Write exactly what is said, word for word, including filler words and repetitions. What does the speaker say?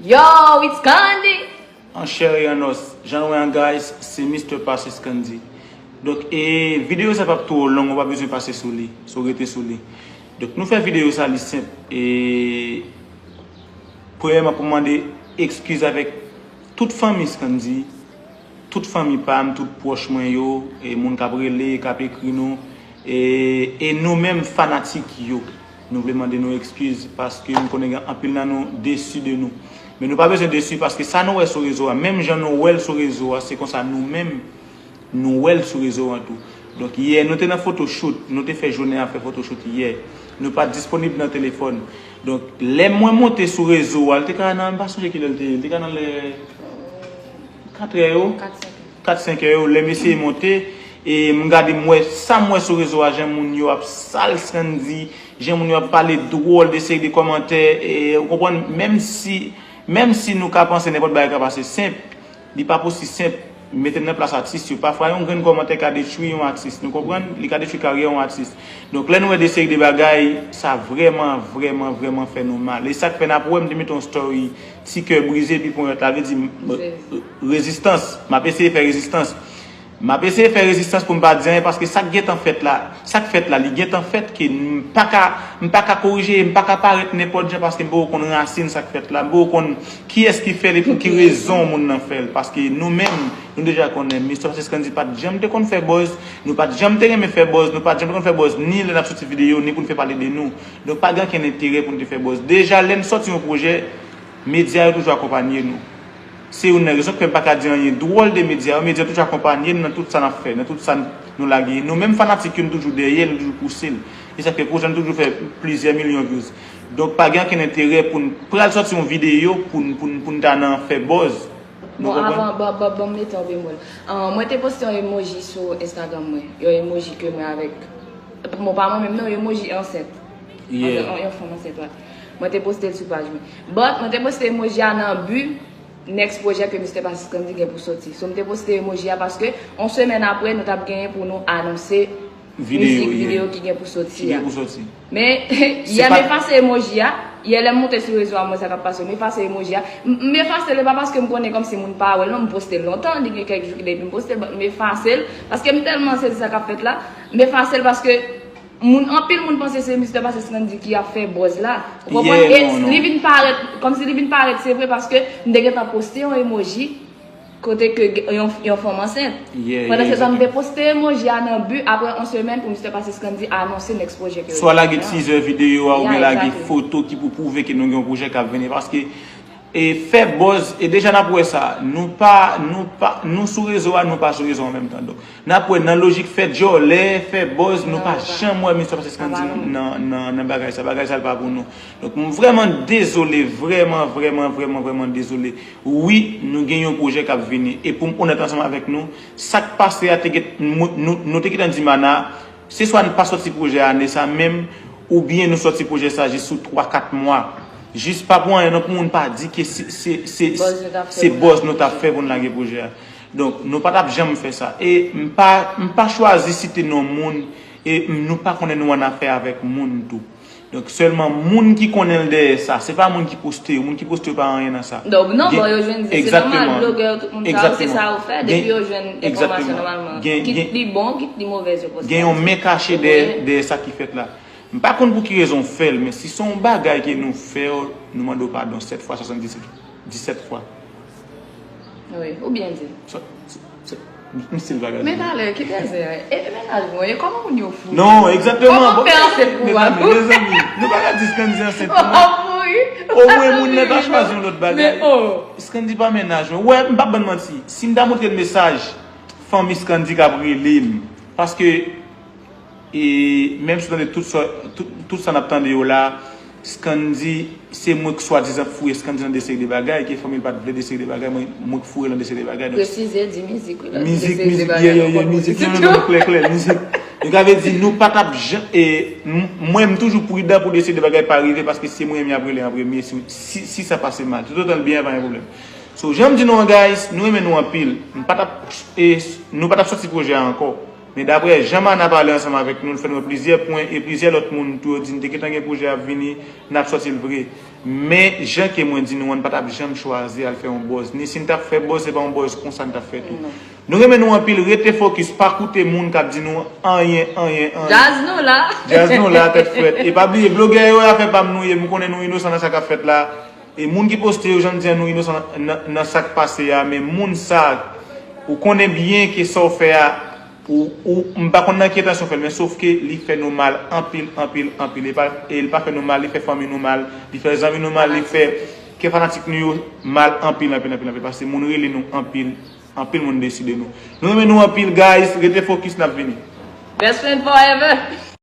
Yo, it's Candy! An chè e an os, jan nou wè an guys, se Mister Pase Scandy. Donk, e videyo sa p ap twò long, ou pa bezwen pase sou li, si w rete sou li. Donk, nou fè videyo sa, li senp. E premyèman, pou mande ekskiz avèk tout fanmi Scandy, tout fanmi pa m, tout pwòch mwen yo, e moun k ap rele, k ap ekri nou, e, e nou menm fanatik yo. Nou vle mande nou ekskiz paske m konnen gen anpil nan nou desi de nou. Men nou pa bezwen desi paske sa nou wè sou rezo a, menm jan nou wè l sou rezo a, se konsa nou menm nou wè l sou rezo an tou. Donk yè nou te nan photoshoot, nou te fè jounen ap fè photoshoot yè. Nou pa t disponib nan telefòn. Donk lè mwen monte sou rezo a, l te ka nan, m pa sonje kilè l te ye, l te ka nan lè kat è yo, kat senk è yo, lè m eseye monte, e m gade m wè sa m wè sou rezo a, jan moun yo ap sal Scandy, jan moun yo ap pale dwòl de seri de kòmantè, e ou konprann, menm si, menm si nou ka panse nenpòt bagay ka pase senp, li pa pou si senp, mete m nan plas atis yo, pafwa yon grenn kòmantè ka detwi yon atis, nou konprann, li ka detwi karyè yon atis. Donk lè nou wè de seri de bagay, sa vrèman, vrèman, vrèman fè nou mal. E sa k fè n ap wè m te mete yon story, ti kè brize, epi ponyèt la, vle di, rezistans, m ap eseye fè rezistans. M ap eseye fè rezistans pou m pa di anyen, paske sa k gentan fèt la, sa k fèt la, li gentan fèt ke m pa ka, m pa ka korije, m pa ka parèt nenpòt jan paske m poko konn rasin sa k fèt la, m poko konn kiyès ki fè l e pou ki rezon moun nan fè l. Paske nou menm, nou deja konnen, Mister Pase Scandy pa t janm te konn fè buzz, nou pa t janm te renmen fè buzz, nou pa t janm te konn fè buzz ni lè n ap soti videyo, ni pou n fè pale de nou. Donk pa gen okenn enterè pou n te fè buzz. Deja, lè n sòti yon pwojè, medya yo toujou akonpanye nou. Se youn nan rezon k fè m pa ka di anyen. Dwòl de medya yo, medya toujou akonpanye n nan tout sa n ap fè, nan tout sa n, nou lage. Nou menm fanatik yo, nou toujou dèyè, nou toujou pouse l. E sa k fè pwojè nou toujou fè plizyè milyon views. Donk pa gen okenn enterè pou n pral sòti yon videyo pou n, pou n, pou n ta nan fè buzz. Bon, avan, ban, ban, ban m mete yon bemòl. Ah, mwen te poste yon emoji sou Instagram mwen. Yon emoji ke mwen avèk. Bon, pa mwen menm non, yon emoji ansent. Yeah. Yon, yon fanm ansent, wi. Mwen te poste l sou paj mwen. But, mwen te poste emoji a nan bi next pwojè ke Mister Pase Scandy gen pou soti. So, m te poste emoji a paske yon semèn apre, nou t ap genyen pou nou anonse mizik videyo ki gen pou soti a. Men, yè m efase emoji a. Yè lè m monte sou rezo a, m wè sa k ap pase, m efase emoji a. M, m efase l, e pa paske m konnen kòmsi moun pa wè l, non, m poste l lontan, li gen kèk jou depi m poste l, but m efase l, paske m tèlman sezi sa k ap fèt la, m efase l paske moun, anpil moun panse se Mister Pase Scandy ki ap fè buzz la. Ou konprann? E li vin parèt, kòmsi li vin parèt, se vre, paske m te gentan poste yon emoji kote ke gen, yon, yon fanm ansent. Pandan se tan, m te poste emoji a nan bi, apre yon semèn pou Mister Pase Scandy anonse next pwojè ke yo. Swa lage teaser videyo a, oubyen lage foto ki pou pwouve ke nou gen yon pwojè k ap vini. Paske, e, fè buzz, e deja n ap wè sa, nou pa, nou pa, nou sou rezo a, nou pa sou rezo an menm tan. Donk, n ap wè nan lojik fè djòlè, fè buzz, nou pa janm wè Mister Pase Scandy nan, nan, nan bagay sa. Bagay sa, l pa pou nou. Donk, m vrèman dezole, vrèman, vrèman, vrèman, vrèman dezole. Wi, nou gen yon pwojè k ap vini. E pou m onèt ansanm avèk nou, sa k pase a te gen, nou, nou, nou te gentan di Mana, se swa n pa sòti pwojè a ane sa menm, oubyen nou sòti pwojè sa jis sou twa, kat mwa. Jis pa pou anyen non, pou moun pa di ke se, se, se, se buzz nou t ap fè pou n lage pwojè a. Donk, nou pa t ap janm fè sa. E m pa, m pa chwazi site non moun, e m, nou pa konnen nou annafè avèk moun tou. Donk, sèlman moun ki konnen l dèyè sa, se pa moun ki poste yo, moun ki poste yo pa anyen nan sa. Donk, non, bon, yo jwenn di, se nòmal, blogè yo, tout moun sa yo, se sa yo fè, depi yo jwenn enfòmasyon nòmalman, kit li bon, kit li movèz, yo poste. Gen yon men kache dèyè, dèyè sa ki fèt la. M pa konn pou ki rezon w fè l, men si se yon bagay ke nou fè w, nou mande w padon sèt fwa, swasanndisèt, disèt fwa. Wi, ou byen di. M still pa gade. Men talè, kite zen, e, e mennaj mwen, e kòman moun yo fou? Non, egzakteman. Kòman fè ansent pou ou a tou? Mezanmi, nou pa ka di Scandy ansent pou mwen. Omwen moun nan ta chwazi yon lòt bagay. Scandy pa mennaj mwen. Wè, m p ap ban n manti. Si m ta montre l mesaj, fanmi Scandy k ap rele m. Paske E menm si w tande tout sa, tout, tout sa n ap tande yo la, Scandy, se mwen k swadizan foure Scandy nan de seri de bagay, ke fanmi l pa t vle de seri de bagay, mwen, mwen k foure l nan de seri de bagay. Donk, presize, di mizik, wi, mizik, mizik, yeah, yeah, yeah, mizik, non, non, non, klè, klè, mizik. Donk, sa vle di, nou pa t ap jan-, e, m-, mwen, m toujou pridan pou de seri de bagay pa rive, paske se mwen menm y ap rele an premye, si, si, si sa pase mal. Toutotan l byen, pa gen pwoblèm. So, jan m di nou an, guys, nou renmen nou anpil. M pa t ap, e, nou pa t ap sòti pwojè a ankò. Men daprè jan Mana pale ansanm avèk nou, l fè n wè plizyè pwen e plizyè lòt moun tou yo di n te gentan gen pwojè ap vini, n ap sòti l vre. Men jan ke mwen di nou an, n pa t ap janm chwazi al fè yon buzz. Ni si n t ap fè buzz, se pa yon buzz konsa n t ap fè tou. Nou renmen nou anpil, rete fokis, pa koute moun k ap di nou anyen, anyen, anyen. Djaz nou la. Djaz nou la, tèt frèt. E pa bliye, blogè yo, afè pa m nou ye, m konnen nou inosan nan sa k ap fèt la. E moun ki poste yo, jan m di an, nou inosan nan, nan sa k pase a, men moun sa, ou konnen byen ke sa w fè a, ou, ou, m pa konn nan ki entansyon w fè l, men sof ke li fè nou mal anpil, anpil, anpil. E pa, e li pa fè nou mal, li fè fanmi nou mal, li fè zanmi nou mal, li fè kè fanatik nou yo mal anpil, anpil, anpil, anpil. Paske moun rele nou anpil, anpil moun deside nou. Nou renmen nou anpil, guys, rete fokis, n ap vini. Best friend forever.